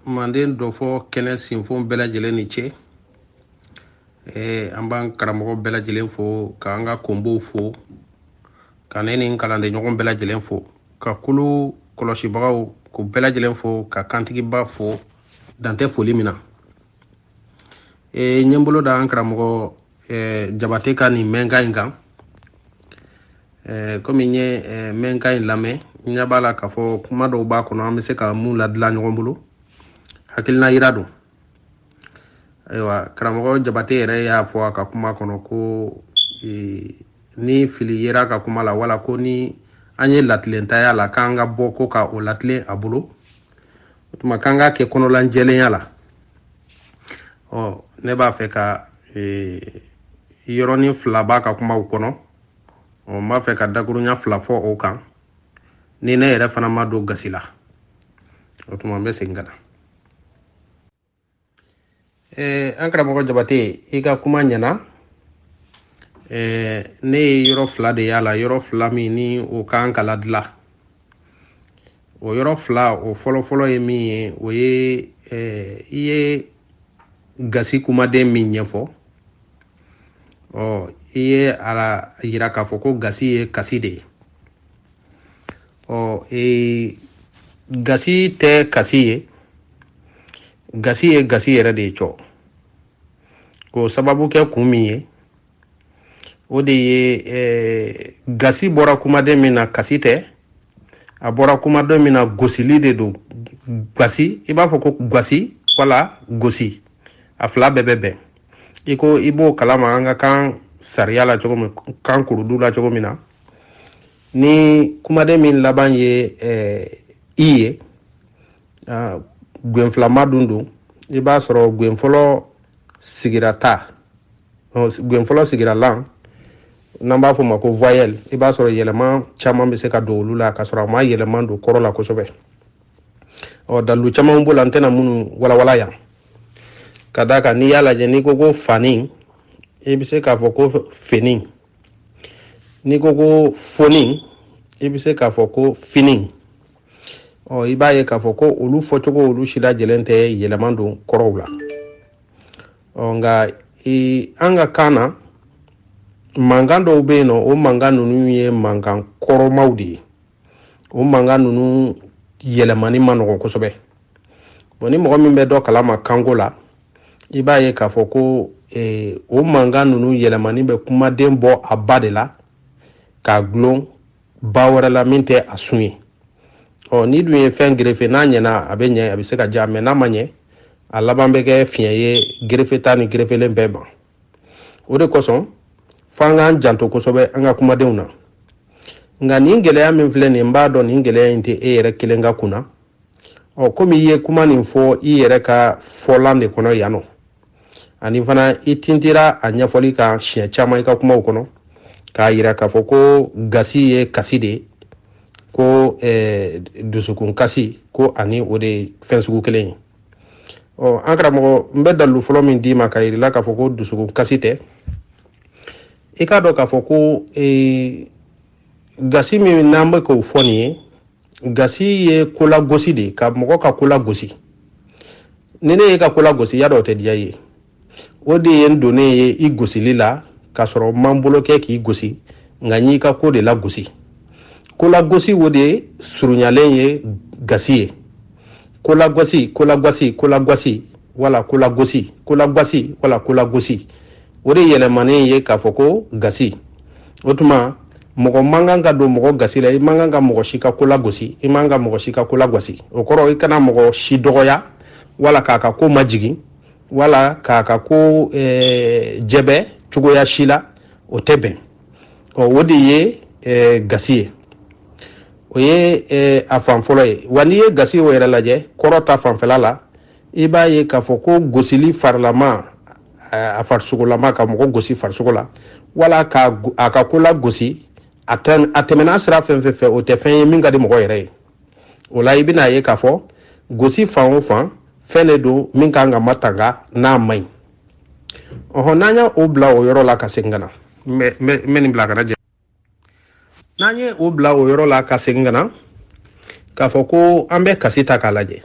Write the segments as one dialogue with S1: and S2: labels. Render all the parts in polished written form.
S1: Manden dɔfɔ kɛnɛ sinfon bɛɛ lajɛlen ni ce. An b'an karamɔgɔ bɛɛ lajɛlen fo, k'an ka konbow fo, ka ne ni n kalandenɲɔgɔn bɛɛ lajɛlen fo, ka kulu kɔlɔsibagaw k'u bɛɛ lajɛlen fo, ka kantigiba fo dan tɛ foli min na. N ye n bolo da an karamɔgɔ Jabate ka nin mɛnkan in kan. Komi n ye mɛnkan in lamɛn, n ɲɛ b'a la k'a fɔ kuma dɔw b'a kɔnɔ an bɛ se ka mun ladilan ɲɔgɔn bolo, hakilina yira don. Ayiwa, karamɔgɔ Jabate yɛrɛ y'a fɔ a ka kuma kɔnɔ ko ni fili yera a ka kuma la, wala ko ni an ye latilentaya la, k'an ka bɔ ko ka o latilen a bolo, o tuma k'an k'a kɛ kɔnɔlanjɛlenya la. Ɔ, ne b'a fɛ ka yɔrɔnin fila b'a ka kumaw kɔnɔ. Ɔ, n b'a fɛ ka dakurunya fila fɔ o kan, ni ne yɛrɛ fana ma don gasi la. O tuma n bɛ segin ka na. An karamɔgɔ Jabate, i ka kuma ɲɛna. Ne ye yɔrɔ fila de y'a la, yɔrɔ fila min ni o kan ka ladilan. O yɔrɔ fila, o fɔlɔfɔlɔ ye min ye, o ye i ye gasi kumaden min ɲɛfɔ. Ɔ, i ye a yira k'a fɔ ko gasi ye kasi de ye. Ɔ, gasi tɛ kasi ye, gasi ye gasi yɛrɛ de ye. Cɔ k'o sababu kɛ kun min ye, o de ye gasi bɔra kumaden min na, kasi tɛ. A bɔra kumaden min na, gosili de don. Gasi, i b'a fɔ ko gasi wala gosi, a fila bɛɛ bɛ bɛn. I ko i b'o kalama an ka kan sariya la cogo min, kan kurudu la cogo min na, ni kumaden min laban ye i ye, gwenfilama dun don, i b'a sɔrɔ gwen fɔlɔ sigira ta, gwen fɔlɔ sigira lan, n'an b'a fɔ o ma ko voyelle, i b'a sɔrɔ yɛlɛma caman bɛ se ka don olu la k'a sɔrɔ a ma yɛlɛma don kɔrɔ la kosɛbɛ. Ɔ, dalilu caman b'o la, n tɛna minnu walawala yan. Ka d'a kan n'i y'a lajɛ, n'i ko ko fani, i bɛ se k'a fɔ ko fini. N'i ko ko foni, i bɛ se k'a fɔ ko fini. Ɔ, i b'a ye k'a fɔ ko olu fɔcogo, olu si lajɛlen tɛ yɛlɛma don kɔrɔw la. Ɔ, nka an ka kan na, mankan dɔw bɛ yen nɔ, o mankan ninnu ye mankan kɔrɔmaw de ye. O mankan ninnu yɛlɛmani ma nɔgɔn kosɛbɛ. Bon, ni mɔgɔ min bɛ dɔ kalama kanko la, i b'a ye k'a fɔ ko o mankan ninnu yɛlɛmani bɛ kumaden bɔ a ba de la k'a gulon ba wɛrɛ la min tɛ a sun ye. Ɔ, n'i dun ye fɛn gerefe, n'a ɲɛna, a bɛ ɲɛ, a bɛ se ka diya, mɛ n'a ma ɲɛ, a laban bɛ kɛ fiɲɛ ye gerefe ta ni gerefelen bɛɛ ma. O de kosɔn f'an k'an janto kosɛbɛ an ka kumadenw na. Nka nin gɛlɛya min filɛ nin, n b'a dɔn nin gɛlɛya in tɛ e yɛrɛ kelen ka kunna. Ɔ, komi i ye kuma nin fɔ i yɛrɛ ka fɔlan de kɔnɔ yan nɔ, ani fana i tintira a ɲɛfɔli kan siɲɛ caman i ka kumaw kɔnɔ, k'a yira k'a fɔ ko gasi ye kasi de ye, ko dusukun kasi, ko ani o de ye fɛn sugu kelen ye. Ɔ, an karamɔgɔ, n bɛ dalilu fɔlɔ min d'i ma ka yir'i la k'a fɔ ko dusukun kasi tɛ, i k'a dɔn k'a fɔ ko gasi min n'an bɛ k'o fɔ nin ye, gasi ye kolagosi de ye, ka mɔgɔ ka kolagosi. Ni ne ye ka kolagosi, y'a dɔn o tɛ diya i ye. O de ye n donnen ye i gosili la, k'a sɔrɔ n m'an bolo kɛ k'i gosi, nka n y'i ka ko de lagosi. Kolagosi, o de surunyalen ye gasi ye. Kolagosi, kolagosi, kolagosi wala kolagosi, kolagosi wala kolagosi, o de yɛlɛmanen ye k'a fɔ ko gasi. O tuma mɔgɔ man kan ka don mɔgɔ gasi la. I man kan ka mɔgɔ si ka ko lagosi, i man ka mɔgɔ si ka ko lagosi. O kɔrɔ, i kana mɔgɔ si dɔgɔya, wala k'a ka ko majigin, wala k'a ka ko jɛbɛ cogoya si la, o tɛ bɛn. Ɔ, o de ye gasi ye. O ye a fan fɔlɔ ye. Wa n'i ye gasi o yɛrɛ lajɛ kɔrɔ ta fanfɛla la, i b'a ye k'a fɔ ko gosili farilama, a farisogolama, ka mɔgɔ gosi farisogo la, wala ka a ka ko lagosi, a tɛmɛna sira fɛn fɛn fɛ, o tɛ fɛn ye min ka di mɔgɔ yɛrɛ ye. O la, i bɛna ye k'a fɔ gosi fan o fan, fɛn de don min kan ka matanga n'a man ɲi. Ɔhɔn, n'an y'a o bila o yɔrɔ la ka segin ka na, n bɛ nin bila ka na jɛ. N'an ye o bila o yɔrɔ la ka segin ka na, K'a fɔ ko an bɛ kasi ta k'a lajɛ,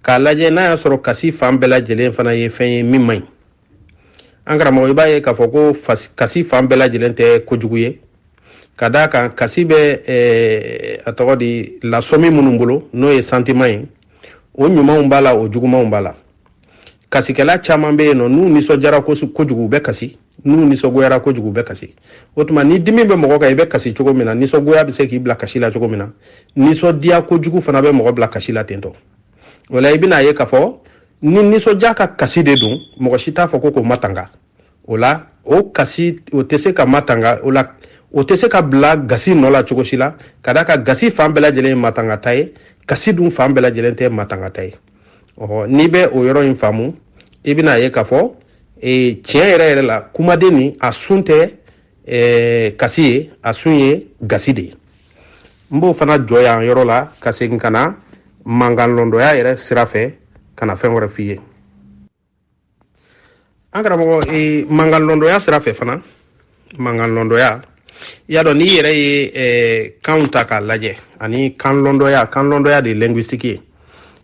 S1: k'a lajɛ n'a y'a sɔrɔ kasi fan bɛɛ lajɛlen fana ye fɛn ye min man ɲi. An karamɔgɔ, i b'a ye k'a fɔ ko kasi fan bɛɛ lajɛlen tɛ kojugu ye, ka d'a kan kasi bɛ a tɔgɔ di, lasɔmi minnu bolo, n'o ye sentiment ye, o ɲumanw b'a la, o jugumanw b'a la. Kasikɛla caman bɛ yen nɔ, n'u nisɔndiyara kojugu, u bɛ kasi, n'u nisɔngoyara kojugu, u bɛ kasi. O tuma, ni dimi bɛ mɔgɔ kan, i bɛ kasi cogo min na, nisɔngoya bɛ se k'i bila kasi la cogo min na, nisɔndiya kojugu fana bɛ mɔgɔ bila kasi la ten tɔ. O la, i bɛna ye k'a fɔ ni nisɔndiya ka kasi de don, mɔgɔ si t'a fɔ ko k'o matanga. O la, o kasi o tɛ se ka matanga, o la o tɛ se ka bila gasi nɔ la cogo si la, ka d'a kan gasi fan bɛɛ lajɛlen ye matangata ye, kasi dun fan bɛɛ lajɛlen tɛ matangata ye. Ɔ, n'i bɛ o yɔrɔ in faamu, i bɛna ye k'a fɔ tiɲɛ yɛrɛ yɛrɛ la, kumaden nin a sun tɛ kasi ye, a sun ye gasi de ye. N b'o fana jɔ yan yɔrɔ la ka segin ka na mankan lɔndɔya yɛrɛ sira fɛ, ka na fɛn wɛrɛ f'i ye. An karamɔgɔ, mankan lɔndɔya sira fɛ fana, mankan lɔndɔya, i y'a dɔn, n'i yɛrɛ ye kanw ta k'a lajɛ ani kan lɔndɔya, kan lɔndɔya de ye linguistique ye,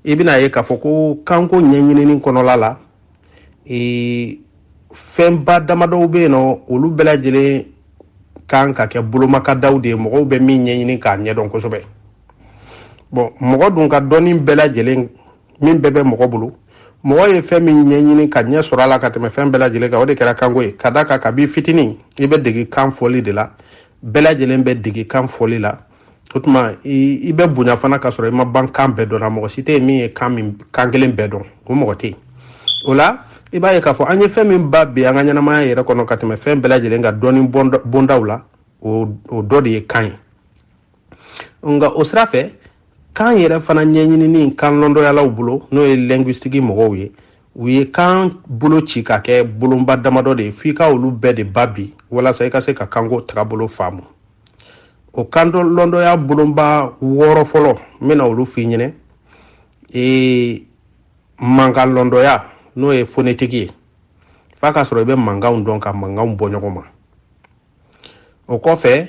S1: i bɛna ye k'a fɔ ko kanko ɲɛɲinini kɔnɔla la, fɛnba damadɔw bɛ yen nɔ, olu bɛɛ lajɛlen kan ka kɛ bolomakadaw de ye, mɔgɔw bɛ min ɲɛɲini k'a ɲɛdɔn kosɛbɛ. Bɔn, mɔgɔ dun ka dɔnni bɛɛ lajɛlen min bɛɛ bɛ mɔgɔ bolo, mɔgɔ ye fɛn min ɲɛɲini ka ɲɛ sɔrɔ a la ka tɛmɛ fɛn bɛɛ lajɛlen kan, o de kɛra kanko ye, ka d'a kan kabi fitinin i bɛ degi kan fɔli de la, bɛɛ lajɛlen bɛ degi kan fɔli la. O tuma, i bɛ bonya fana ka sɔrɔ i ma ban kan bɛɛ dɔn na. Mɔgɔ si tɛ yen min ye kan min kan kelen bɛɛ dɔn, o mɔgɔ tɛ yen. O la, i b'a ye k'a fɔ an ye fɛn min ba bi an ka ɲɛnamaya yɛrɛ kɔnɔ ka tɛmɛ fɛn bɛɛ lajɛlen ka dɔnni bondaw la, o dɔ de ye kan ye. Nka o sira fɛ, kan yɛrɛ fana ɲɛɲinini kan lɔndɔyalaw bolo, n'o ye linguistique mɔgɔw ye, u ye kan bolo ci ka kɛ bolonba damadɔ de ye, f'i ka olu bɛɛ de ba bi walasa i ka se ka kanko tagabolo faamu. O kan lɔndɔya bolonba 6 fɔlɔ, n bɛna olu f'i ɲɛnɛ. Mankan lɔndɔya, n'o ye phonétique ye, f'a ka sɔrɔ i bɛ mankanw dɔn ka mankanw bɔ ɲɔgɔn ma. O kɔfɛ,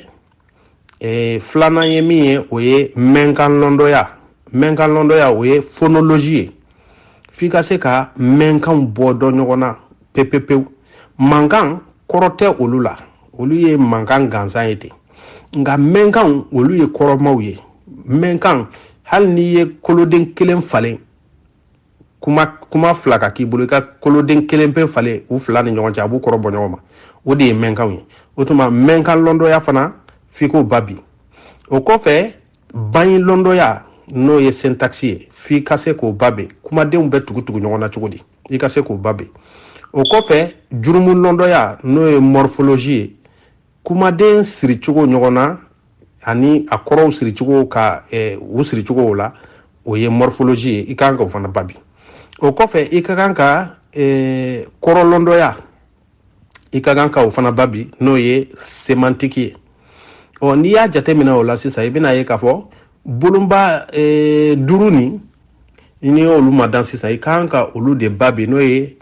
S1: filanan ye min ye, o ye mɛnkan lɔndɔya. Mɛnkan lɔndɔya, o ye phonologie ye, f'i ka se ka mɛnkanw bɔ dɔn ɲɔgɔn na pepepewu. Mankan kɔrɔ tɛ olu la, olu ye mankan gansan ye ten, nka mɛnkanw, olu ye kɔrɔmaw ye. Mɛnkan, hali n'i ye koloden kelen falen, kuma fila ka k'i bolo, i ka koloden kelen pe falen u fila ni ɲɔgɔn cɛ, a b'u kɔrɔ bɔ ɲɔgɔn ma, o de ye mɛnkanw ye. O tuma, mɛnkan lɔndɔya fana, f'i k'o ba bi. O kɔfɛ, bange lɔndɔya, n'o ye syntaxe ye, f'i ka se k'o ba bi, kumadenw bɛ tugu tugu ɲɔgɔn na cogo di, i ka se k'o ba bi. O kɔfɛ, jurumu lɔndɔya, n'o ye morphologie ye, kumaden siricogo ɲɔgɔn na ani a kɔrɔw siricogo ka u siricogo la, o ye morphologie ye, i ka kan k'o fana ba bi. O kɔfɛ, i ka kan ka kɔrɔ lɔndɔya, i ka kan ka o fana ba bi, n'o ye sémantique ye. Ɔ, n'i y'a jateminɛ o la sisan, i bɛna ye k'a fɔ bolonba 5 nin, n'i y'olu ma dan sisan, i ka kan ka olu de ba bi, n'o ye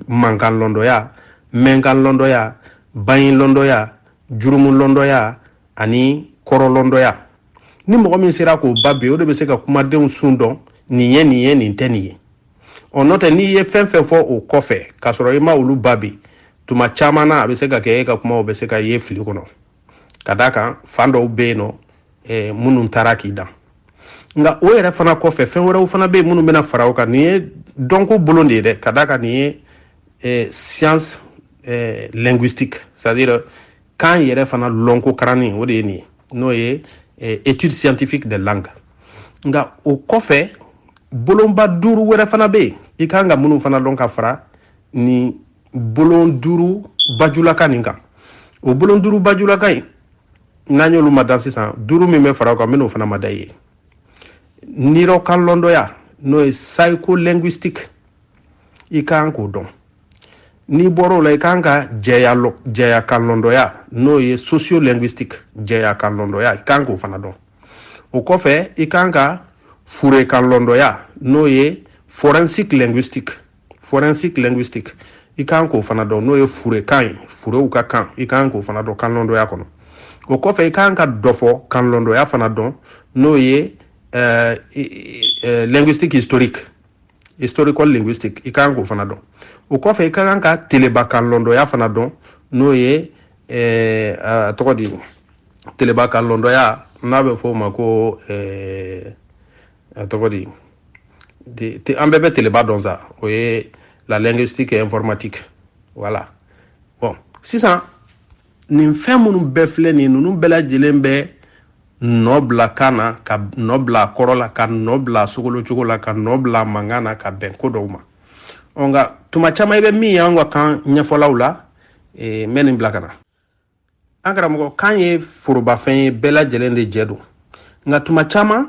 S1: mankan lɔndɔya, mɛnkan lɔndɔya, bange lɔndɔya, jurumu lɔndɔya ani kɔrɔ lɔndɔya. Ni mɔgɔ min sera k'o ba bi, o de bɛ se ka kumadenw sun dɔn, nin ye nin ye, nin tɛ nin ye. Ɔ, n'o tɛ, n'i ye fɛn fɛn fɔ o kɔfɛ k'a sɔrɔ i ma olu ba bi, tuma caman na a bɛ se ka kɛ e ka kumaw bɛ se ka ye fili kɔnɔ, ka d'a kan fan dɔw bɛ yen nɔ minnu taara k'i dan. Nka o yɛrɛ fana kɔfɛ, fɛn wɛrɛw fana bɛ yen minnu bɛna fara o kan. Nin ye dɔnko bolon de ye dɛ, ka d'a kan nin ye science linguistique, c'est à dire kan yɛrɛ fana lɔnko karanni, o de ye nin ye, n'o ye étude scientifique des langues. Nka o kɔfɛ, bolonba 5 wɛrɛ fana bɛ yen, i kan ka minnu fana dɔn ka fara nin bolon 5 bajulakan nin kan. O bolon 5 bajulakan in, n'an y'olu ma dan sisan, 5 min bɛ fara o kan, n bɛn'o fana ma da i ye. Nirɔkan lɔndɔya, n'o ye psycholinguistique, i kan k'o dɔn. N'i bɔra o la, i kan ka jɛyakan lɔndɔya, n'o ye sociolinguistique, jɛyakan lɔndɔya, i kan k'o fana dɔn. O kɔfɛ, i kan ka furekan lɔndɔya, n'o ye forensic linguistique, forensic linguistique, i kan k'o fana dɔn, n'o ye furekan ye, furew ka kan, i kan k'o fana dɔn kan lɔndɔya kɔnɔ. O kɔfɛ, i kan ka dɔfɔ kan lɔndɔya fana dɔn, n'o ye linguistique historique, historical linguistique, i ka kan k'o fana dɔn. O kɔfɛ, i ka kan ka telebakan lɔndɔya fana dɔn, n'o ye a tɔgɔ di, telebakan lɔndɔya, n'a bɛ fɔ o ma ko a tɔgɔ di, an bɛɛ bɛ teleba dɔn sa, o ye la linguistique informatique. Voilà. Bon, sisan nin fɛn minnu bɛɛ filɛ nin ye, ninnu bɛɛ lajɛlen bɛ nɔ bila kan na, ka nɔ bila a kɔrɔ la, ka nɔ bila a sogolo cogo la, ka nɔ bila a mankan na, ka bɛn ko dɔw ma. Ɔ, nka tuma caman i bɛ min ye an ka kan ɲɛfɔlaw la, n bɛ nin bila ka na. An karamɔgɔ, kan ye forobafɛn ye, bɛɛ lajɛlen de jɛ don. Nka tuma caman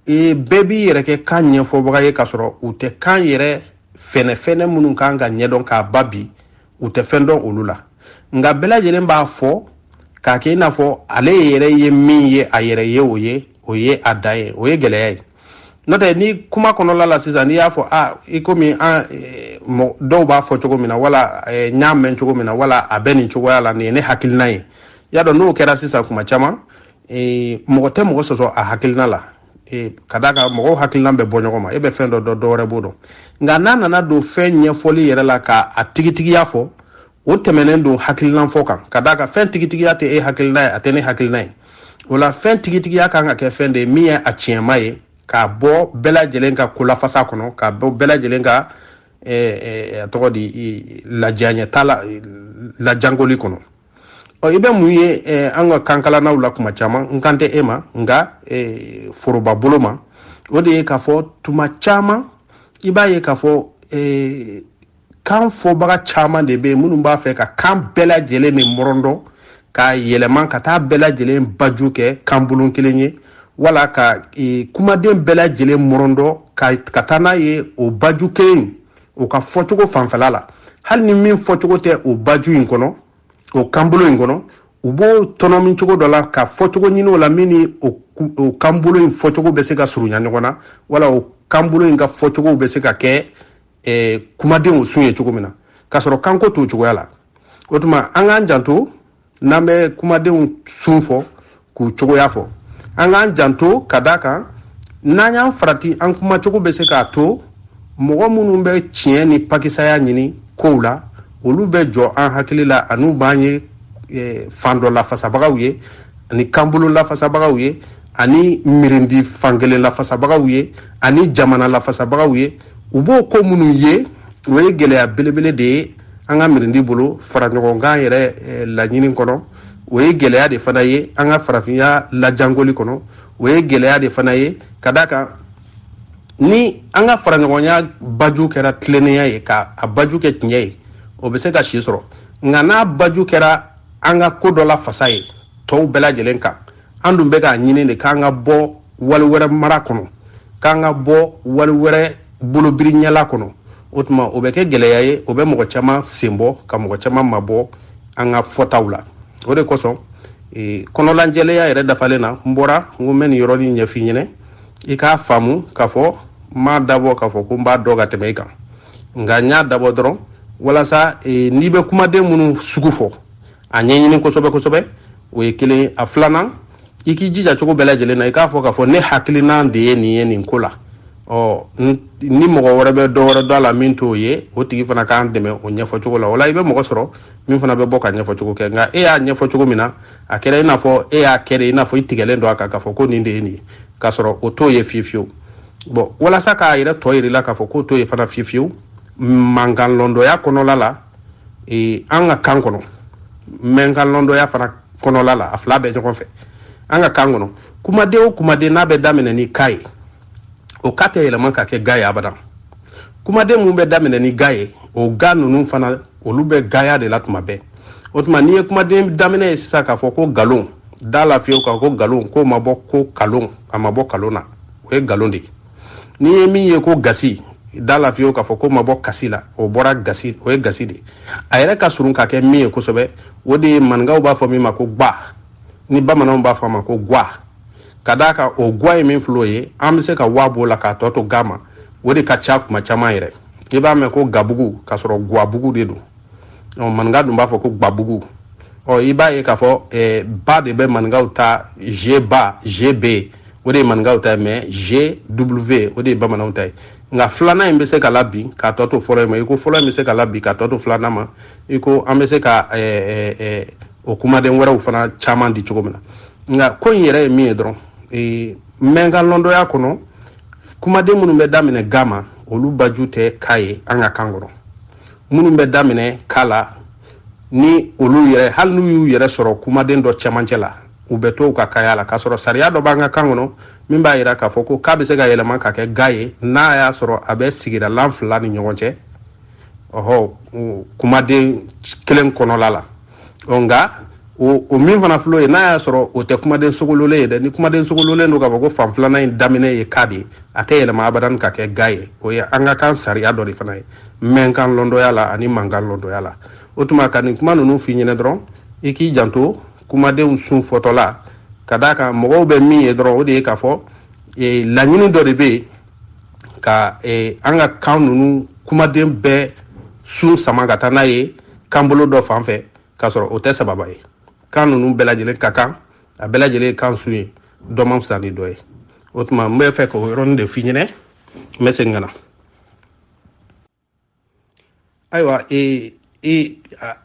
S1: bɛɛ b'i yɛrɛ kɛ kan ɲɛfɔbaga ye, k'a sɔrɔ u tɛ kan yɛrɛ fɛnɛfɛnɛ minnu kan ka ɲɛdɔn k'a ba bi, u tɛ fɛn dɔn olu la. Nka bɛɛ lajɛlen b'a fɔ k'a kɛ i n'a fɔ ale yɛrɛ ye min ye a yɛrɛ ye, o ye a dan ye. O ye gɛlɛya ye. N'o tɛ, ni kuma kɔnɔla la sisan, n'i y'a fɔ a i komi an dɔw b'a fɔ cogo min na, wala n y'a mɛn cogo min na, wala a bɛ nin cogoya la, nin ye ne hakilina ye. Y'a dɔn, n'o kɛra sisan, kuma caman mɔgɔ tɛ mɔgɔ sɔsɔ a hakilina la, ka d'a kan mɔgɔw hakilina bɛ bɔ ɲɔgɔn ma. E bɛ fɛn dɔ dɔn, dɔ wɛrɛ b'o dɔn. Nka n'a nana don fɛn ɲɛfɔli yɛrɛ la, ka a tigitigiya fɔ, o tɛmɛnen don hakilina fɔ kan, ka d'a kan fɛn tigitigiya tɛ e hakilina ye, a tɛ ne hakilina ye. O la, fɛn tigitigiya kan ka kɛ fɛn de ye min ye a tiɲɛma ye, k'a bɔ bɛɛ lajɛlen ka kolafasa kɔnɔ, k'a bɔ bɛɛ lajɛlen ka a tɔgɔ di, lajɛɲɛta la, lajangoli kɔnɔ. Ɔ, i bɛ mun ye an ka kankalannaw la kuma caman, n kan tɛ e ma, nka foroba bolo ma, o de ye k'a fɔ tuma caman i b'a ye k'a fɔ kan fɔbaga caman de bɛ yen minnu b'a fɛ ka kan bɛɛ lajɛlen de mɔrɔndɔ k'a yɛlɛma ka taa bɛɛ lajɛlen baju kɛ kan bulon kelen ye, wala ka kumaden bɛɛ lajɛlen mɔrɔndɔ ka taa n'a ye o baju kelen o ka fɔcogo fanfɛla la, hali ni min fɔcogo tɛ o baju in kɔnɔ, o kanbolo in kɔnɔ. U b'o tɔnɔmi cogo dɔ la ka fɔcogo ɲini o la min ni o kanbolo in fɔcogo bɛ se ka surunya ɲɔgɔn na, wala o kanbolo in ka fɔcogo bɛ se ka kɛ kumadenw sun ye cogo min na, k'a sɔrɔ kanko t'o cogoya la. O tuma, an k'an janto n'an bɛ kumadenw sun fɔ k'u cogoya fɔ. An k'an janto, ka d'a kan n'an y'an farati, an kumacogo bɛ se k'a to mɔgɔ minnu bɛ tiɲɛ ni pakisaya ɲini kow la, olu bɛ jɔ an hakili la, an'u b'an ye fan dɔ lafasabagaw ye, ani kanbolo lafasabagaw ye, ani mirindi fankelen lafasabagaw ye, ani jamana lafasabagaw ye. U b'o ko minnu ye, o ye gɛlɛya belebele de ye an ka mirindi bolo fara ɲɔgɔnkan yɛrɛ laɲini kɔnɔ. O ye gɛlɛya de fana ye an ka farafinya lajangoli kɔnɔ. O ye gɛlɛya de fana ye, ka d'a kan ni an ka faraɲɔgɔnya baju kɛra tilennenya ye, ka a baju kɛ tiɲɛ ye, o bɛ se ka si sɔrɔ. Nka n'a baju kɛra an ka ko dɔ la fasa ye tɔw bɛɛ lajɛlen kan, an dun bɛ k'a ɲini de k'an ka bɔ wali wɛrɛ mara kɔnɔ, k'an ka bɔ wali wɛrɛ bolobiri ɲɛla kɔnɔ, o tuma o bɛ kɛ gɛlɛya ye. O bɛ mɔgɔ caman sen bɔ, ka mɔgɔ caman mabɔ an ka fɔtaw la. O de kosɔn, kɔnɔlanjɛlenya yɛrɛ dafalen na, n bɔra n ko n bɛ nin yɔrɔnin ɲɛf'i ɲɛnɛ, i k'a faamu k'a fɔ n m'a dabɔ k'a fɔ ko n b'a dɔn ka tɛmɛ i kan, nka n y'a dabɔ dɔrɔn walasa n'i bɛ kumaden minnu sugu fɔ, a ɲɛɲini kosɛbɛ kosɛbɛ. O ye kelen ye. A filanan, i k'i jija cogo bɛɛ lajɛlen na, i k'a fɔ k'a fɔ ne hakilina de ye nin ye nin ko la. Ɔ, ni mɔgɔ wɛrɛ bɛ dɔ wɛrɛ dɔn a la min t'o ye, o tigi fana k'an dɛmɛ o ɲɛfɔcogo la. O la, i bɛ mɔgɔ sɔrɔ min fana bɛ bɔ ka ɲɛfɔcogo kɛ. Nka e y'a ɲɛfɔ cogo min na, a kɛra i n'a fɔ e y'a kɛ de i n'a fɔ i tigɛlen don a kan k'a fɔ ko nin de ye nin ye, k'a sɔrɔ o t'o ye fiyewu fiyewu. Bɔn, walasa k'a yɛrɛ tɔ yir'i la k'a fɔ k'o t'o ye fana fiyewu fiyewu, mankan lɔndɔya kɔnɔla la, an ka kan kɔnɔ, mɛnkan lɔndɔya fana kɔnɔla la, a fila bɛ ɲɔgɔn fɛ. An ka kan kɔnɔ, kumaden o kumaden n'a bɛ daminɛ ni ka ye, o ka tɛ yɛlɛma ka kɛ ga ye abada. Kumaden mun bɛ daminɛ ni ga ye, o ga ninnu fana, olu bɛ gaya de la tuma bɛɛ. O tuma, n'i ye kumaden daminɛ ye sisan k'a fɔ ko galon, da la fiyewu k'a ko galon, k'o ma bɔ ko kalon, a ma bɔ kalon na, o ye galon de ye. N'i ye min ye ko gasi, da la fiyewu k'a fɔ k'o ma bɔ kasi la, o bɔra gasi, o ye gasi de ye. A yɛrɛ ka surun ka kɛ min ye kosɛbɛ, o de ye maninkaw b'a fɔ min ma ko gba, ni bamananw b'a fɔ a ma ko gwa. Ka d'a kan o gwa ye min filɛ, o ye an bɛ se ka wa b'o la k'a tɔ to ga ma, o de ka ca kuma caman yɛrɛ. I b'a mɛn ko gabugu, k'a sɔrɔ guwabugu de don. Ɔ, maninka dun b'a fɔ ko gbabugu. Ɔ, i b'a ye k'a fɔ ba de bɛ maninkaw ta, g ba, g b, O de ye maninkaw ta ye, mais g w, o de ye bamananw ta ye. Nka filanan in bɛ se ka labin k'a tɔ to fɔlɔ in ma, i ko fɔlɔ in bɛ se ka labin k'a tɔ to filanan ma, i ko an bɛ se ka o kumaden wɛrɛw fana caman di cogo min na. Nka ko in yɛrɛ ye min ye dɔrɔn, mɛnkan lɔndɔya kɔnɔ, kumaden minnu bɛ daminɛ ga ma, olu baju tɛ ka ye an ka kan kɔnɔ. Minnu bɛ daminɛ ka la, ni olu yɛrɛ, hali n'u y'u yɛrɛ sɔrɔ kumaden dɔ cɛmancɛ la, u bɛ to u ka kaya la, k'a sɔrɔ sariya dɔ b'an ka kan kɔnɔ min b'a yira k'a fɔ ko ka bɛ se ka yɛlɛma ka kɛ ga ye n'a y'a sɔrɔ a bɛ sigiralan fila ni ɲɔgɔn cɛ, ɔhɔ, kumaden kelen kɔnɔla la. Ɔ, nka o min fana filɛ ye, n'a y'a sɔrɔ o tɛ kumaden sogololen ye dɛ, ni kumaden sogololen don k'a fɔ ko fan filanan in daminɛ ye ka de ye, a tɛ yɛlɛma abadan ka kɛ ga ye. O ye an ka kan sariya dɔ de fana ye mɛnkan lɔndɔya la ani mankan lɔndɔya la. O tuma, ka nin kuma ninnu f'i ɲɛnɛ dɔrɔn, i k'i janto kumadenw sun fɔtɔ la, ka d'a kan mɔgɔw bɛ min ye dɔrɔn, o de ye k'a fɔ laɲini dɔ de bɛ yen ka an ka kan ninnu kumaden bɛɛ sun sama ka taa n'a ye kanbolo dɔ fan fɛ, k'a sɔrɔ o tɛ sababa ye. Kan ninnu bɛɛ lajɛlen ka kan, a bɛɛ lajɛlen ye kan sun ye, dɔ man fisa ni dɔ ye. O tuma, n bɛ fɛ k'o yɔrɔnin de f'i ɲɛnɛ, n bɛ segin ka na. Ayiwa,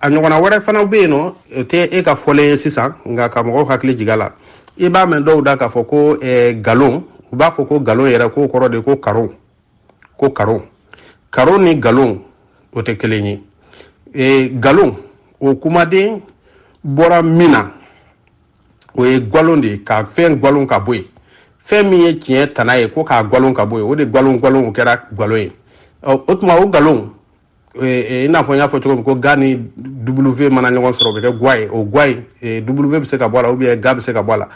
S1: a ɲɔgɔnna wɛrɛ fana bɛ yen nɔ, o tɛ e ka fɔlen ye sisan, nka ka mɔgɔw hakili jigin a la. I b'a mɛn dɔw da k'a fɔ ko galon, u b'a fɔ ko galon yɛrɛ, k'o kɔrɔ de ko karon, ko karon. Karon ni galon, o tɛ kelen ye. Galon, o kumaden bɔra min na, o ye gwalon de ye, ka fɛn gwalon ka bɔ yen, fɛn min ye tiɲɛ tana ye, ko k'a gwalon ka bɔ yen, o de gwalon gwalon, o kɛra galon ye. O tuma, o galon, i n'a fɔ n y'a fɔ cogo min ko ga ni w mana ɲɔgɔn sɔrɔ, o bɛ kɛ gwa ye. O gwa in, w bɛ se ka bɔ a la ou bien ga bɛ se ka bɔ a la.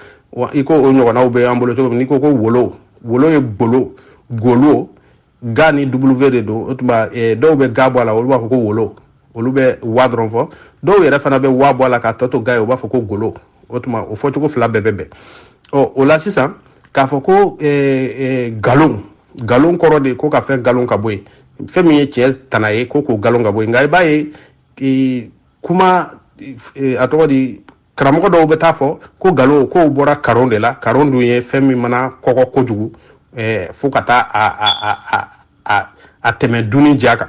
S1: I ko o ɲɔgɔnnaw bɛ an bolo cogo min, n'i ko ko wolo, wolo ye golo, golo, ga ni w de don. O tuma, dɔw bɛ ga bɔ a la, olu b'a fɔ ko wolo, olu bɛ wa dɔrɔn fɔ. Dɔw yɛrɛ fana bɛ wa bɔ a la k'a tɔ to ga ye, u b'a fɔ ko golo. O tuma, o fɔcogo fila bɛɛ bɛ bɛn. Ɔ, o la sisan, k'a fɔ ko galon, galon kɔrɔ de ko ka fɛn galon ka bɔ yen, fɛn min ye tiɲɛ tana ye, ko k'o galon ka bɔ yen. Nka i b'a ye kuma, a tɔgɔ di, karamɔgɔ dɔw bɛ taa fɔ ko galon, k'o bɔra karon de la. Karon dun ye fɛn min mana kɔgɔ kojugu fo ka taa a tɛmɛ dunni diya kan,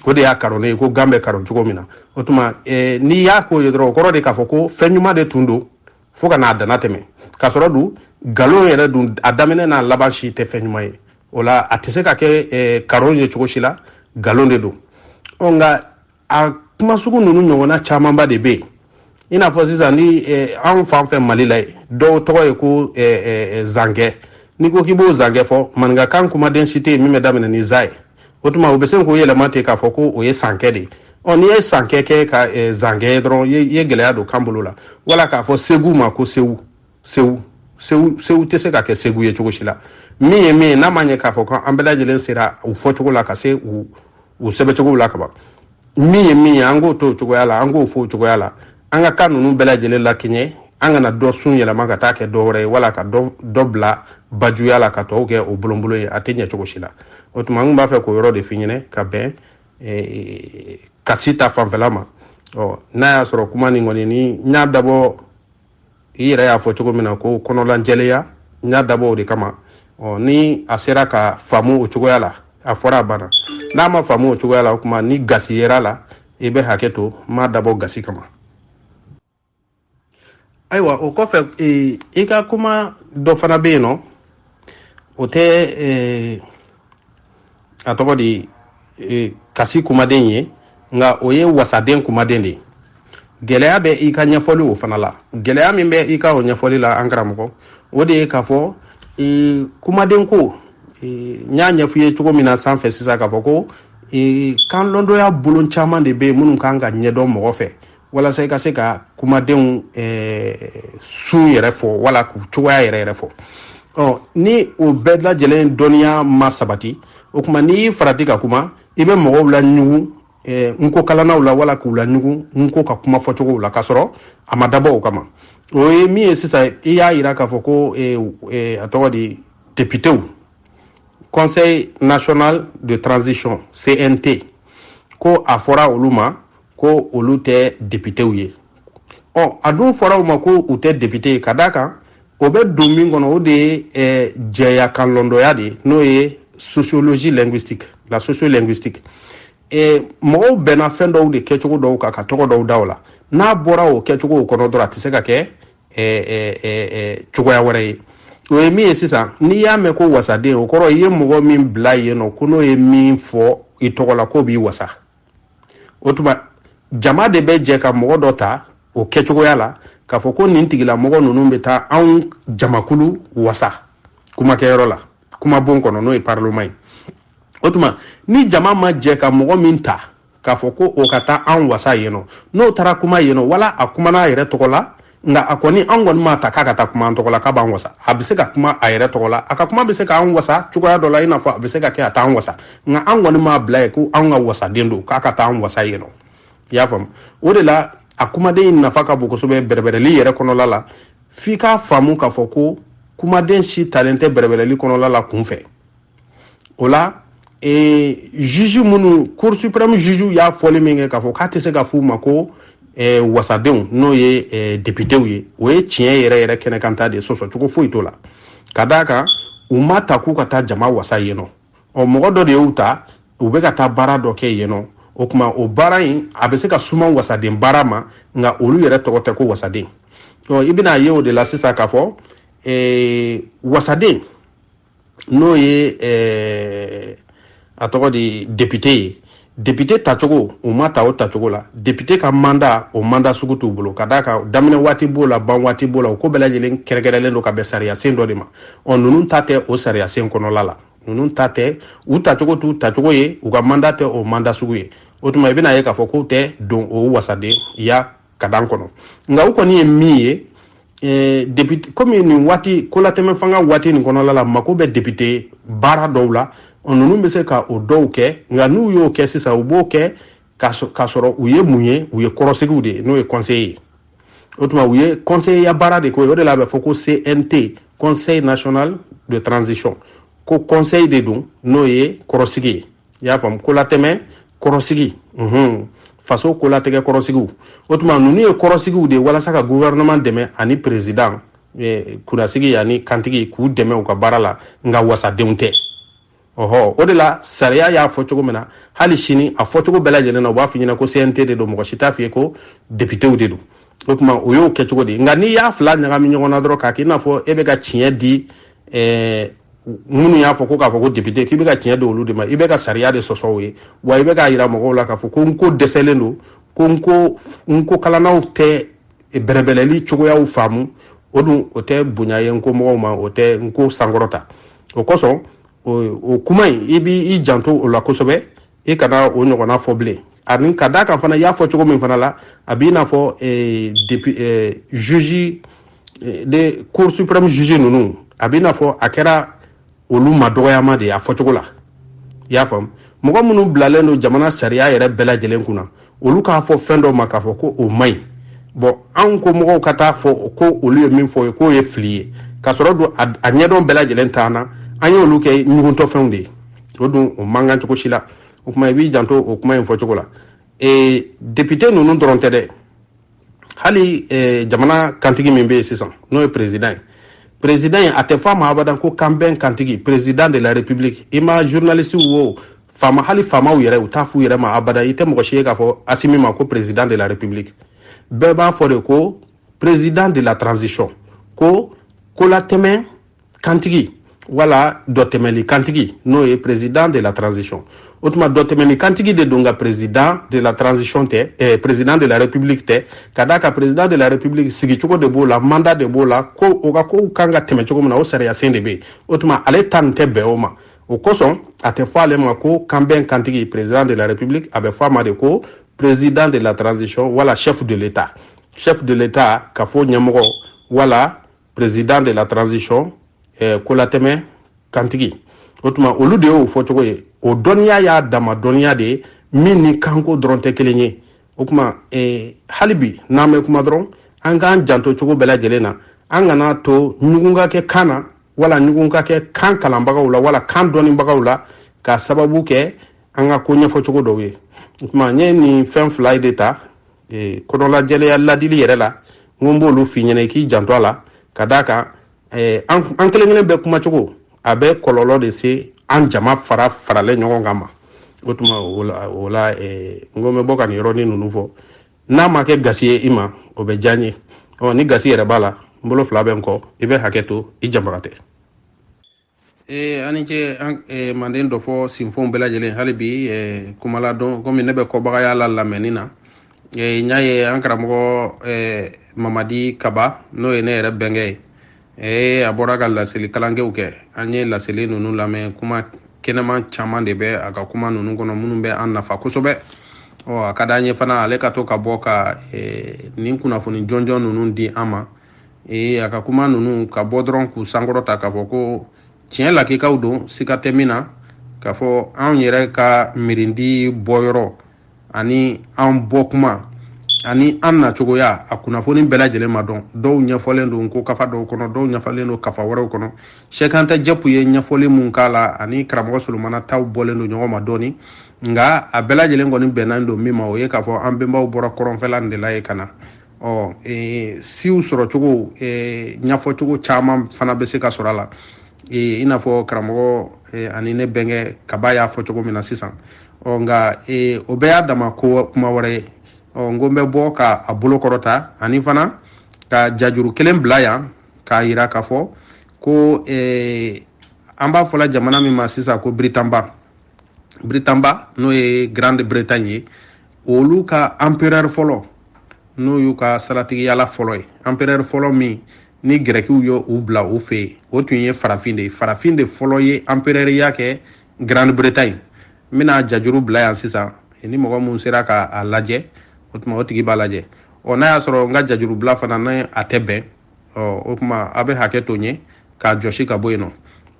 S1: o de y'a karonnen ye, ko gan bɛ karon cogo min na. O tuma, n'i y'a k'o ye dɔrɔn, o kɔrɔ de k'a fɔ ko fɛn ɲuman de tun don fo ka n'a dana tɛmɛ, k'a sɔrɔ dun galon yɛrɛ dun, a daminɛ n'a laban si tɛ fɛn ɲuman ye. O la, a tɛ se ka kɛ karon ye cogo si la, galon de don. Ɔ, nka a kuma sugu ninnu ɲɔgɔnna camanba de bɛ yen. I n'a fɔ sisan, ni anw fan fɛ Mali la yen, dɔw tɔgɔ ye ko Zankɛ. N'i ko k'i b'o Zankɛ fɔ, maninkakan kumaden si tɛ yen min bɛ daminɛ ni za ye. O tuma, u bɛ se k'o yɛlɛma ten k'a fɔ ko o ye Sankɛ de ye. Ɔ, n'i ye Sankɛ kɛ ka Zankɛ ye dɔrɔn, i ye gɛlɛya don kan bolo la. Wala k'a fɔ Segu ma ko Sewu, Sewu, Sewu, Sewu tɛ se ka kɛ Segu ye cogo si la. Min ye min ye, n'a ma ɲɛ k'a fɔ ko an bɛɛ lajɛlen sera u fɔcogo la ka se u sɛbɛncogo la kaban, min ye min ye, an k'o to o cogoya la, an k'o fɔ o cogoya la. An ka kan ninnu bɛɛ lajɛlen lakiɲɛ, an kana dɔ sun yɛlɛma ka taa kɛ dɔ wɛrɛ ye, wala ka dɔ bila bajuya la ka tɔw kɛ o bolonbolon ye, a tɛ ɲɛ cogo si la. O tuma, n b'a fɛ k'o yɔrɔ de f'i ɲɛnɛ ka bɛn kasi ta fanfɛla ma. Ɔ, n'a y'a sɔrɔ kuma nin kɔni, ni n y'a dabɔ, i yɛrɛ y'a fɔ cogo min na ko kɔnɔlanjɛlenya, n y'a dabɔ o de kama. Ɔ, ni a sera ka faamu o cogoya la, a fɔra, a banna. N'a ma faamu o cogoya la, o tuma, ni gasi yera la, i bɛ hakɛ to, n m'a dabɔ gasi kama. Ayiwa, o kɔfɛ, i ka kuma dɔ fana bɛ yen nɔ, o tɛ, a tɔgɔ di, kasi kumaden ye, nka o ye wasaden kumaden de ye. Gɛlɛya bɛ i ka ɲɛfɔli o fana la. Gɛlɛya min bɛ i ka o ɲɛfɔli la, an karamɔgɔ, o de ye k'a fɔ kumaden ko, n y'a ɲɛfɔ i ye cogo min na sanfɛ sisan, k'a fɔ ko kan lɔndɔya bolon caman de bɛ yen minnu kan ka ɲɛdɔn mɔgɔ fɛ walasa i ka se ka kumadenw sun yɛrɛ fɔ, wala k'u cogoya yɛrɛ yɛrɛ fɔ. Ɔ, ni o bɛɛ lajɛlen dɔnniya ma sabati, o tuma, n'i y'i farati ka kuma, i bɛ mɔgɔw la ɲugun nko kalannaw la, wala k'u la ɲugun nko ka kuma fɔcogow la, k'a sɔrɔ a ma dabɔ o kama. O ye min ye sisan, i y'a yira k'a fɔ ko a tɔgɔ di, députéw, Conseil national de transition, CNT, ko a fɔra olu ma ko olu tɛ députéw ye. Ɔ, a dun fɔra u ma ko u tɛ député ye ka d'a kan O bɛ don min kɔnɔ, o de ye jɛya kanlɔndɔya de ye, n'o ye sociologie linguistique, la sociolinguistique. Mɔgɔw bɛnna fɛn dɔw de kɛcogo dɔw kan ka tɔgɔ dɔw da o la. N'a bɔra o kɛcogo kɔnɔ dɔrɔn, a tɛ se ka kɛ cogoya wɛrɛ ye. O ye min ye sisan, n'i y'a mɛn ko wasaden, o kɔrɔ i ye mɔgɔ min bila yen nɔ ko n'o ye min fɔ i tɔgɔ la, k'o b'i wasa. O tuma, jama de bɛ jɛ ka mɔgɔ dɔ ta o kɛcogoya la, k'a fɔ ko nin tigilamɔgɔ ninnu bɛ taa anw jamakulu wasa kumakɛyɔrɔ la, kumabon kɔnɔ, n'o ye parlement ye. O tuma, ni jama ma jɛ ka mɔgɔ min ta k'a fɔ ko o ka taa an wasa yen nɔ, n'o taara kuma yen nɔ, wala a kumana a yɛrɛ tɔgɔ la, nka a kɔni, an kɔni m'a ta k'a ka taa kuma an tɔgɔ la k'a b'an wasa. A bɛ se ka kuma a yɛrɛ tɔgɔ la, a ka kuma bɛ se k'an wasa cogoya dɔ la, i n'a fɔ a bɛ se ka kɛ a t'an wasa, nka an kɔni m'a bila yen ko anw ka wasaden don, k'a ka taa an wasa yen nɔ. I y'a faamu? O de la, a kumaden in nafa ka bon kosɛbɛ bɛrɛbɛrɛli yɛrɛ kɔnɔla la. F'i k'a faamu k'a fɔ ko kumaden si talen tɛ bɛrɛbɛrɛli kɔnɔla la kunfɛ. O la, juge minnu, Cour suprême juge y'a fɔli min kɛ k'a fɔ k'a tɛ se ka f'u ma ko wasadenw, n'o ye députéw ye, o ye tiɲɛ yɛrɛ yɛrɛ kɛnɛkanta de ye. Sɔsɔ cogo foyi t'o la, ka d'a kan u ma ta k'u ka taa jama wasa yen nɔ. Ɔ, mɔgɔ dɔ de y'u ta, u bɛ ka taa baara dɔ kɛ yen nɔ. O tuma, o baara in, a bɛ se ka suma wasaden baara ma, nka olu yɛrɛ tɔgɔ tɛ ko wasaden. Ɔ, i bɛna ye o de la sisan k'a fɔ wasaden, n'o ye a tɔgɔ di, député ye, député tacogo, u ma ta o tacogo la. Député ka mandat, o mandat sugu t'u bolo, ka d'a kan daminɛ waati b'o la, ban waati b'o la, o ko bɛɛ lajɛlen kɛrɛnkɛrɛnlen don ka bɛn sariya sen dɔ de ma. Ɔ, ninnu ta tɛ o sariya sen kɔnɔla la. Ninnu ta tɛ, u tacogo t'u tacogo ye, u ka mandat tɛ o mandat sugu ye. O tuma, i bɛna ye k'a fɔ k'u tɛ don o wasaden ya kadan kɔnɔ. Nka u kɔni ye min ye, député, komi nin waati kolatɛmɛ fanga waati nin kɔnɔla la, mako bɛ député baara dɔw la, ninnu bɛ se ka o dɔw kɛ. Nka n'u y'o kɛ sisan, u b'o kɛ k'a sɔrɔ u ye mun ye? U ye kɔrɔsigiw de ye, n'o ye conseiller ye. O tuma, u ye conseiller ya baara de ko ye. O de la a bɛ fɔ ko CNT, Conseil national de transition, ko conseil de don, n'o ye kɔrɔsigi ye. I y'a faamu? Kolatɛmɛ kɔrɔsigi, faso kolatigɛ kɔrɔsigiw. O tuma, ninnu ye kɔrɔsigiw de ye walasa ka gouvernement dɛmɛ ani président, kunnasigi ani kantigi, k'u dɛmɛ u ka baara la, nka wasadenw tɛ. Ɔhɔ, o de la sariya y'a fɔ cogo min na, hali sini a fɔcogo bɛɛ lajɛlen na, u b'a f'i ɲɛna ko CNT de don, mɔgɔ si t'a f'i ye ko députéw de don. O tuma, o y'o kɛcogo de ye. Nka n'i y'a fila ɲagami ɲɔgɔn na dɔrɔn, k'a kɛ i n'a fɔ e bɛ ka tiɲɛ di minnu y'a fɔ ko k'a fɔ ko député, k'i bɛ ka tiɲɛ di olu de ma, i bɛ ka sariya de sɔsɔ o ye. Wa i bɛ k'a yira mɔgɔw la k'a fɔ ko n ko dɛsɛlen don, ko n ko kalannaw tɛ bɛrɛbɛrɛli cogoyaw faamu. O dun, o tɛ bonya ye n ko mɔgɔw ma, o tɛ n ko sankɔrɔta. O kosɔn, o kuma in, i b'i janto o la kosɛbɛ, i kana o ɲɔgɔnna fɔ bilen. Ani ka d'a kan fana, i y'a fɔ cogo min fana la, a b'i n'a fɔ depuis juge de Cour suprême, juge ninnu, a b'i n'a fɔ a kɛra olu ma dɔgɔyama de ye a fɔcogo la. I y'a faamu? Mɔgɔ minnu bilalen don jamana sariya yɛrɛ bɛɛ lajɛlen kunna, olu k'a fɔ fɛn dɔ ma k'a fɔ ko o man ɲi. Bɔn, anw ko mɔgɔw ka taa fɔ ko olu ye min fɔ ye, k'o ye fili ye, k'a sɔrɔ don a ɲɛdɔn bɛɛ lajɛlen t'an na, an y'olu kɛ ɲuguntɔfɛnw de ye. O dun, o man kan cogo si la. O tuma, i b'i janto o kuma in fɔcogo la. Député ninnu dɔrɔn tɛ dɛ, hali jamana kantigi min bɛ yen sisan, n'o ye président ye, président ye, a tɛ fɔ a ma abadan ko kanbɛn kantigi, président de la République. I ma journaliste wo, faama, hali faamaw yɛrɛ, u t'a f'u yɛrɛ ma abada. I tɛ mɔgɔ si ye k'a fɔ Asimi ma ko président de la République. Bɛɛ b'a fɔ de ko président de la transition, ko kolatɛmɛ kantigi, wala dɔtɛmɛli kantigi, n'o ye président de la transition. O tuma, dɔtɛmɛli kantigi de don, nka président de la transition tɛ, président de la République tɛ. Ka d'a kan président de la République, sigicogo de b'o la, mandat de b'o la, ko o ka kow kan ka tɛmɛ cogo min na, o sariya sen de bɛ yen. O tuma, ale ta nin tɛ bɛn o ma. O kosɔn, a tɛ fɔ ale ma ko kanbɛn kantigi, président de la République. A bɛ fɔ a ma de ko président de la transition, wala chef de l'État, chef de l'État, ka fɔ ɲɛmɔgɔ, wala président de la transition, kolatɛmɛ kantigi. O tuma, olu de y'o fɔcogo ye. O dɔnniya y'a dama dɔnniya de ye min ni kanko dɔrɔn tɛ kelen ye. O tuma, hali bi n'an bɛ kuma dɔrɔn, an k'an janto cogo bɛɛ lajɛlen na, an kana to ɲugun ka kɛ kan na, wala ɲugun ka kɛ kan kalanbagaw la, wala kan dɔnnibagaw la, ka sababu kɛ an ka ko ɲɛfɔ cogo dɔw ye. O tuma, n ye nin fɛn fila de ta kɔnɔlajɛlɛya ladili yɛrɛ la, n ko n b'olu f'i ɲɛna, i k'i janto a la, ka d'a kan An kelen kelen bɛɛ kumacogo a bɛ kɔlɔlɔ de se an jama fara faralen ɲɔgɔn kan ma. O tuma o la n ko n bɛ bɔ ka nin yɔrɔnin ninnu fɔ. N'a ma kɛ gasi ye i ma, o bɛ diya n ye. Ɔ, ni gasi yɛrɛ b'a la, n bolo fila bɛ n kɔ, i bɛ hakɛ to, i janbaga tɛ. An ni ce. An manden dɔ fɔ sinfonw bɛɛ lajɛlen hali bi kumala dɔn komi ne bɛ kɔbagaya la lamɛnni na. N y'a ye an karamɔgɔ Mamadi Kaba, n'o ye ne yɛrɛ bɛnkɛ ye, a bɔra ka laseli kalankɛw kɛ. An ye laseli ninnu lamɛn. Kuma kɛnɛman caman de bɛ a ka kuma ninnu kɔnɔ minnu bɛ an nafa kosɛbɛ. Ɔ, a ka d'an ye fana ale ka to ka bɔ ka nin kunnafoni jɔnjɔn ninnu di an ma. A ka kuma ninnu ka bɔ dɔrɔn k'u sankɔrɔta k'a fɔ ko tiɲɛ lakikaw don, sika tɛ min na, k'a fɔ anw yɛrɛ ka mirindi bɔyɔrɔ ani an bɔ kuma ani an nacogoya, a kunnafoni bɛɛ lajɛlen ma dɔn. Dɔw ɲɛfɔlen don ko kafa dɔw kɔnɔ, dɔw ɲɛfɔlen don kafa wɛrɛw kɔnɔ. Sɛkanta Jɛpu ye ɲɛfɔli mun k'a la ani karamɔgɔ Solomana taw bɔlen don ɲɔgɔn ma dɔɔni, nka a bɛɛ lajɛlen kɔni bɛnna don min ma, o ye k'a fɔ an bɛnbaw bɔra kɔrɔnfɛla nin de la ye ka na. Ɔ, siw sɔrɔcogo ɲɛfɔcogo caman fana bɛ se ka sɔrɔ a la, i n'a fɔ karamɔgɔ ani ne bɛnkɛ Kaba y'a fɔ cogo min na sisan. Ɔ, nka o bɛɛ y'a dama ko kuma wɛrɛ ye. Ɔ, n ko n bɛ bɔ ka a bolo kɔrɔta ani fana ka jajuru kelen bila yan k'a yira k'a fɔ ko an b'a fɔla jamana min ma sisan ko Biritanba, Biritanba n'o ye Grande Bretagne ye, olu ka empereur fɔlɔ, n'o y'u ka saratigiyala fɔlɔ ye, empereur fɔlɔ min ni gɛrɛkiw ye u bila u fɛ yen, o tun ye farafin de ye. Farafin de fɔlɔ ye empereurya kɛ Grande Bretagne. N bɛna jajuru bila yan sisan, ni mɔgɔ mun sera ka a lajɛ, o tuma o tigi b'a lajɛ. Ɔ, n'a y'a sɔrɔ n ka jajuru bila fana n'a a tɛ bɛn, ɔ, o tuma a bɛ hakɛ to n ye k'a jɔsi ka bɔ yen nɔ.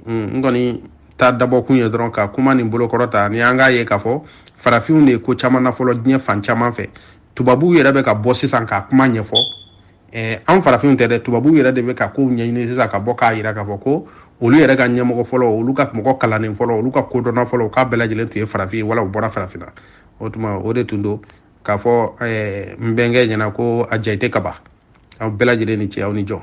S1: N kɔni ta dabɔkun ye dɔrɔn ka kuma nin bolokɔrɔ ta ni an k'a ye k'a fɔ farafinw de ye ko caman na fɔlɔ diɲɛ fan caman fɛ. Tubabuw yɛrɛ bɛ ka bɔ sisan k'a kuma ɲɛfɔ. An farafinw tɛ dɛ, tubabuw yɛrɛ de bɛ ka kow ɲɛɲini sisan ka bɔ k'a yira k'a fɔ ko olu yɛrɛ ka ɲɛmɔgɔ fɔlɔ, olu ka mɔgɔ kalannen fɔlɔ, olu ka kodɔnna fɔlɔ, k'a bɛɛ lajɛlen tun ye farafin ye wala u bɔra farafinna. O tuma o de tun don k'a fɔ n bɛnkɛ ɲɛna ko a jate kaba. Aw bɛɛ lajɛlen ni ce, aw ni jɔ.